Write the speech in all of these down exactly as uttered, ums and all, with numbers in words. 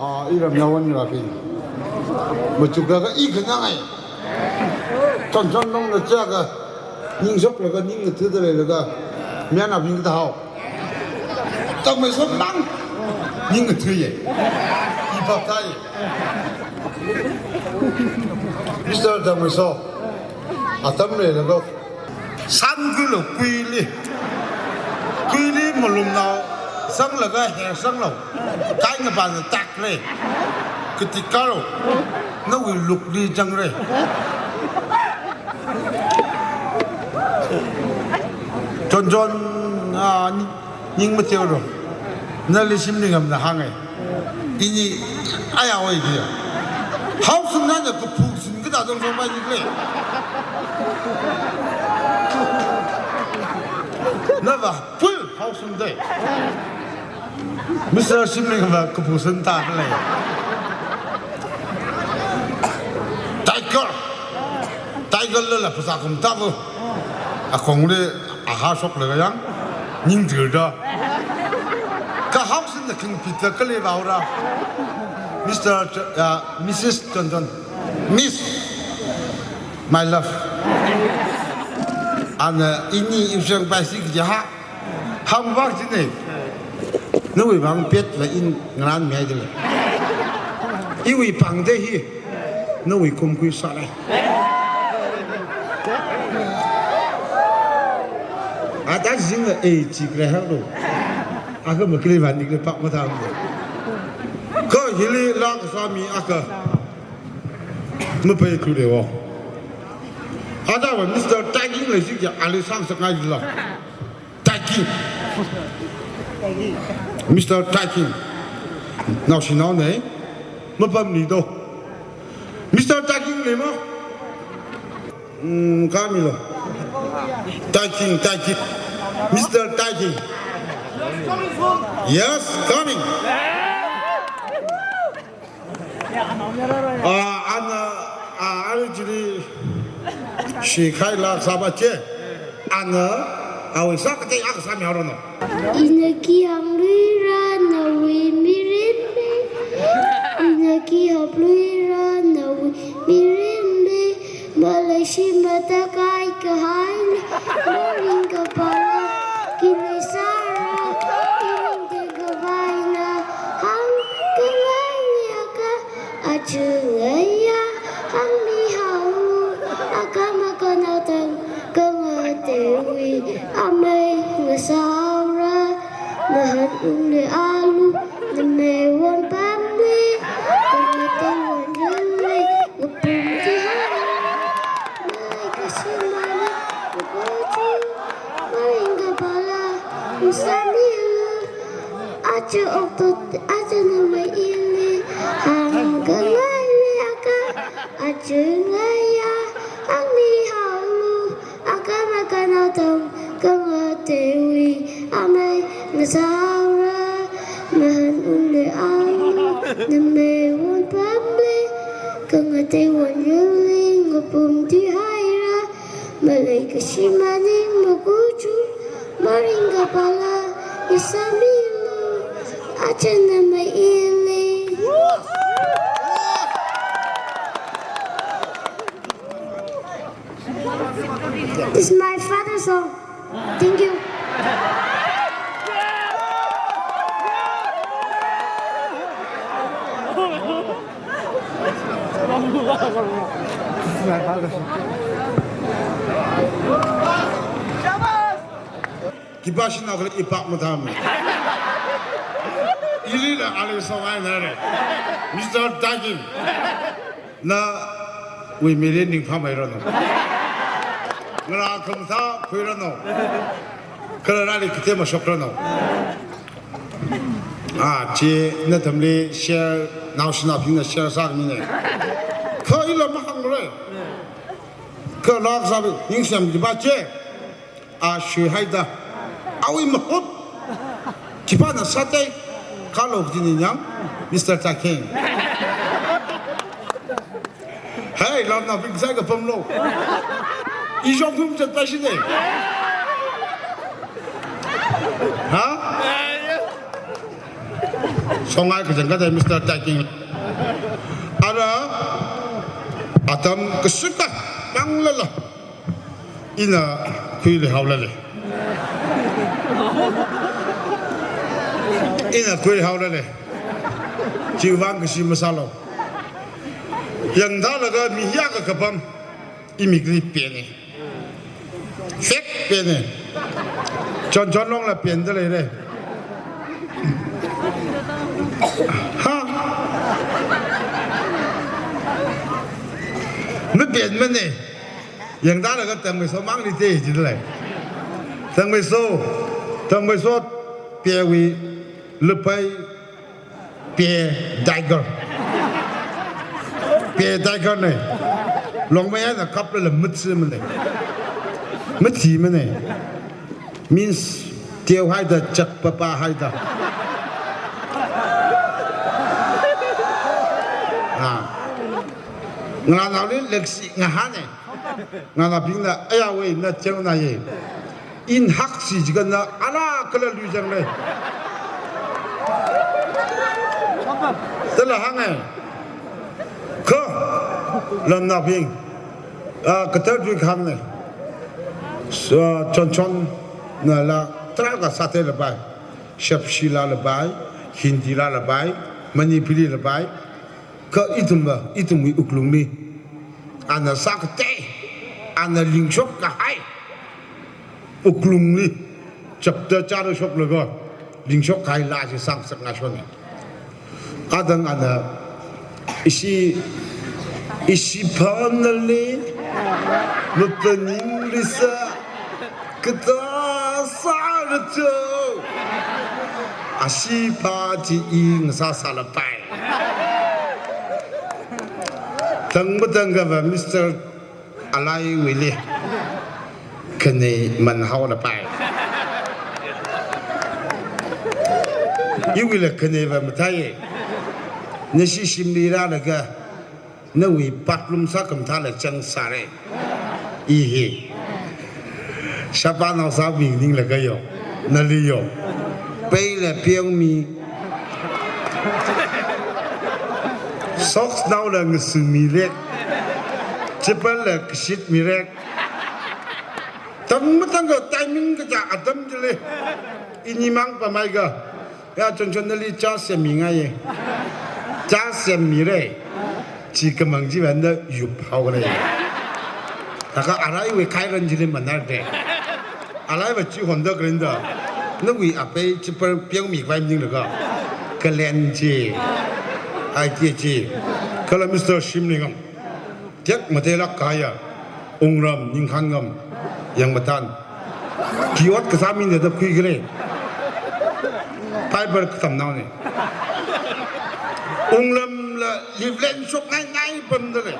Ah, iram yawan rapi. Machuklaga i khanang ai. Chonchon nong na chaga. Ningshoklaga ning na thuda leilaga. Miana bing da hao. Tangmeiso mang. Ning na thuye. I pap tai. Mister Tangmeiso. Atam leilaga. San kuilo kuili. Kuili malumnao. Sanglaga her sanglo. Kai ngapana tak le. Katikaro. Nawui lukli jangre. Chonchon, ah, ni-, ning mateo ro. Nali shimli ngamna hāngai. Ini aya oi dia. Haosun nana kaphusun kada dong song bai nikle. Nava full haosun de. Mister Shimling va kaphusun ta le. Tiger. Tiger lala phasā kum tabu. Akhongli aha shoklaga yang. Ning dirda. Ka haosun na king pita kali baura. Mister Ch-, uh, Missus Chonchon. Miss. My love. Ana ini iwui shang bai si kaja ha. Hāngvak jine. Nawui vang pet la in ngaran mi haidele. Iwui pang de hi. Nawui kum kui sālai. Ata jinga e chikre halo. Aka makli van nikle pak matam de. Ko hili lak sami aka. Mapai kule wo. Ata wa Mister Taking le sik ya ali sang sakai la. Taking. Mister Taking. Naoshinao ne. Mapamli do. Mister Taking le mo. Mm, kami lo. Taking, Taking. Mister Taking. Yes, coming. Ah, ana, ah, ana chili shi khai la saba che. Ana, awui sākatei akha sāmi harono. Ina khi hāngluira nawui mirinli. Ina khi hapluira nawui mirinli. Malaysia matakai kahaili. Maring kapala. Kile sāra. Ining te kavaina. Hāngkhangai aka. Aja ngayā hāngmi haowa, akha makhanao tang khangateiwui amei ngasāra, mahan ungle alu, namei won pamle, khangatei won yule, ngapum tihai, malei kashimān, ngapochu, maring kapala, masāmilu, aja oktot, aja namei ili, hāngkhangai li akha, aja ngayā, hāngmi haolu, akha makhanao tang, khangateiwui amei ngasāra, mahan ungle alu, namei won pamle, khangatei won yule, ngapum tihaira, malei kashimān ngapochu, maring kapala, masāmilu, aja namei ili. This is my father's song. Thank you. Khipāshina kala ipak matam. Ilila ali song ai nare. Mister Taking. Nawui mirin ningphamei rano. Ngara khamtha khui rano. Kala rali kate mashok rano. Ah, chi nathumli share, naoshinao pingna share sāmi ne. Kha ila mahāngre. Kala kasābi, ningsam di ba che. A shuihaida. Awui mahut. Khipāna sātei. Kalo kajini nyam. Mister Taking. Hey, lamna ping sai kapamlo. Ijong kum chat pa shine. Ha? Songai kachangkhat Mister Taking. Ara atam kashika manglala. Ina khuili haolale. Ina khuili haolale. Chiwuivang kashi masālu. Yangthālaga mi hiyākha kapam. Imikli pene. Fake pene. Chonchon longla penda leire. Ha? Mapenmane. Yangthālaga Tangmeiso mangli te jidalei. Tangmeiso, Tangmeiso pewui lupai pe tiger. Pe tiger ne. Longmei eina kaplala mutsi mane. Mutsi mane. Means, teo haida chak papa haida. Ah. Ngalānaoli leksi ngahāne. Ngalābingna, aya wei, na teo na ye. In haksi jikana ala kala lui jangle. Tala hānge. Kha, lamnaobing. Ah, kathar tui hāngne. So, chonchon nala tarākha sāthei lapai. Shapshi la lapai, Hindi la lapai, Manipuri lapai. Kha ithumva, ithumwui wuklungli. Ana sākatei, ana lingshok kahai. Wuklungli, chapter chara shoklaga, lingshok kahai laa chi sāngasak ngashone. Adang ana, ishi, ishi phanali, mapaninglisa, kathā sāra cho. Ashi pha chi i ngasāsā lapai. Tangmatang kava Mister Alaiwuili khanei manhao lapai. Iwuila khaneiva mathāye. Nashi shimli rālaga, nawui bathroom sākhamathāla chang sāre. I hi. Shapa naosābing ninglaga yo. Nali yo. Peila peongmi. Socks naola ngasumire. Chappal la kashitmire. Tangmatang kha timing kaja atam chili. Ini mang pamai kha. Ya chonchon nali chā semmi ngaiye. Chā semmire. Chi khamang chiva na yup haole. Taka Alaiwui khairan chili manarde. Alaiva chi Honda Green da. Nawui apei chappal peongmi khavai maninglaga. Kalen chi. Ai tie chi. Kala Mister Shimlingam. Tek mateilak kaya, wungram, ningkhangam, yangmatan. Ki ot kasā mina da khuikare. Bible katamnaone. Wungramla livelen shokngai ngai pamdalei.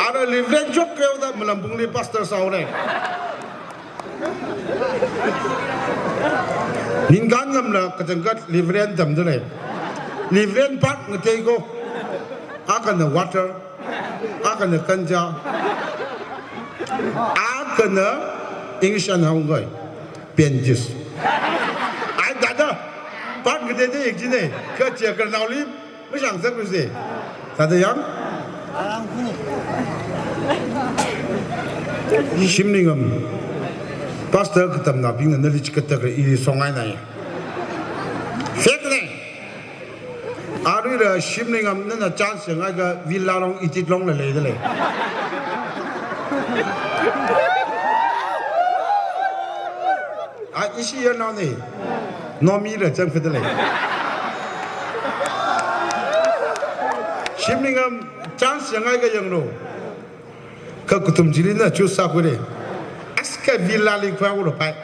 Ara livelen shok keo da Malambungli pastor sāhaole. Ningkhan ngamla kachangkhat livelen tamdalei. Livelen part ngatei ko. Akhana water. Akhana ganja. Akhana English eina hāngkahai. Panties. Ai dada. Part ngatei de yek jine. Kachia karnaoli. Mashang sak ruse. Tada yang? Shimlingam. Pastor katamnaobingna nali chikatak ili songai nai. Fake ne. Aruila Shimlingam nana chance yangai kha villa long itit longla leidalei. A ishi ya nao ne. Nomi ra chang fidalei. Shimlingam chance yangai kha yanglo. Kha kathum chili na choose sākhuire. Aska villa li khua uro pai.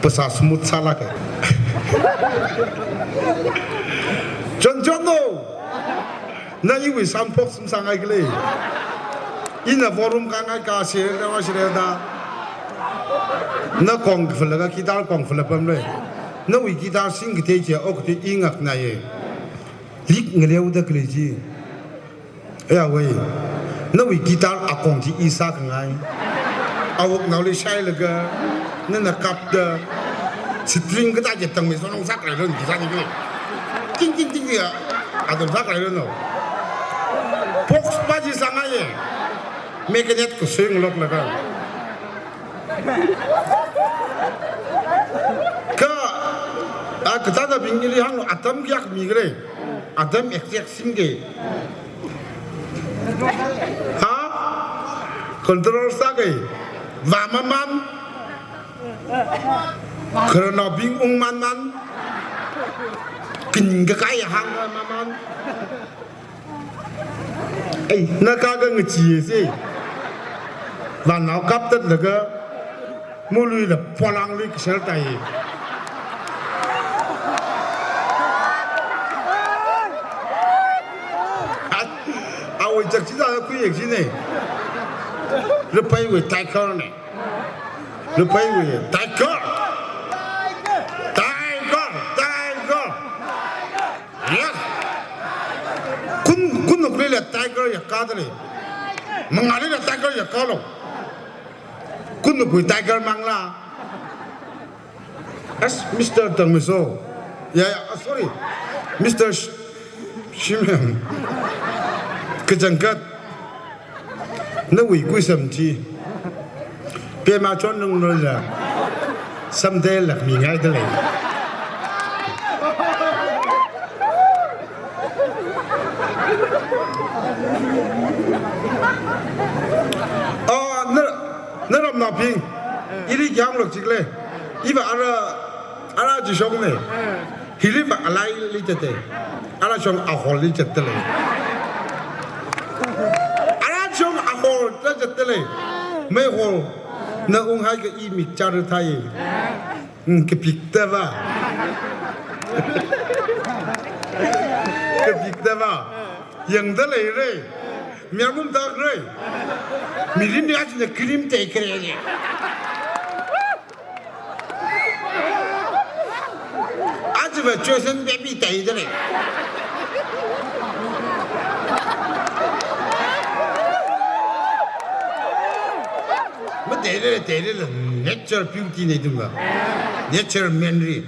Pasa smooth sālaka. Chon chon no. Na iwui sound box masāngai kale. Ina volume kangai ka share da wa share da. Na kong kafalaga guitar kong fala pamle. Nawui guitar sing kate che ok te ingak na ye. Lik ngaleu da kale ji. Aya wei. Nawui guitar akong chi i sākhangai. Awuk naoli shailaga. nana kapta, string kathā chi tangmei sonong sākhalei lon, khisāni khalei. Ting, ting, ting, ting, ya, atam sākhalei lon no. Box pa chi sāngaiya. Magnet kasui ngalok laga. Kha, a, kathāda bing ili hāng, atam kayākha mikhala. Atam exact singkhala. Ha? Control sākhala. Vāmaman. Khararnaobing ungmanman. Kin kakai hāngmaman. Ei, naka kha ngacheeya si. Vānao kaptatlaga, muluila polāngli kashel tai. Awui chak chida khuiya chine. Rupaiwui tiger ne. Rupaiwui tiger. Tiger, tiger. Yes. Kun, kunnuklila tiger yaka dalei. Mangālila tiger yakalo. Kunnukwui tiger mangla. As Mister Tangmeso. Ya, ya, ah, sorry. Mister Sh-, Shimem. Kachangkhat. Nawui kuisam chi. Pema chon nung nung la. Samde lakmi ngai dalei. Ah, na, naramnaobing. Ili kayāng lok chikle. Iva ara, ara chi shong ne. Hili va alaili chate. Ara shong ahorli chatale. Ara shong ahorli chatale. Mei hor. Na unghai kha i mik char thai. Hmm, kapik tava. Kapik tava. Yangda leire. Miangum tak re. Mirin ya china cream te kare ne. Aja va chosen baby tai dalei. Mateilei, teilei la natural beauty ne dunga. Natural manly.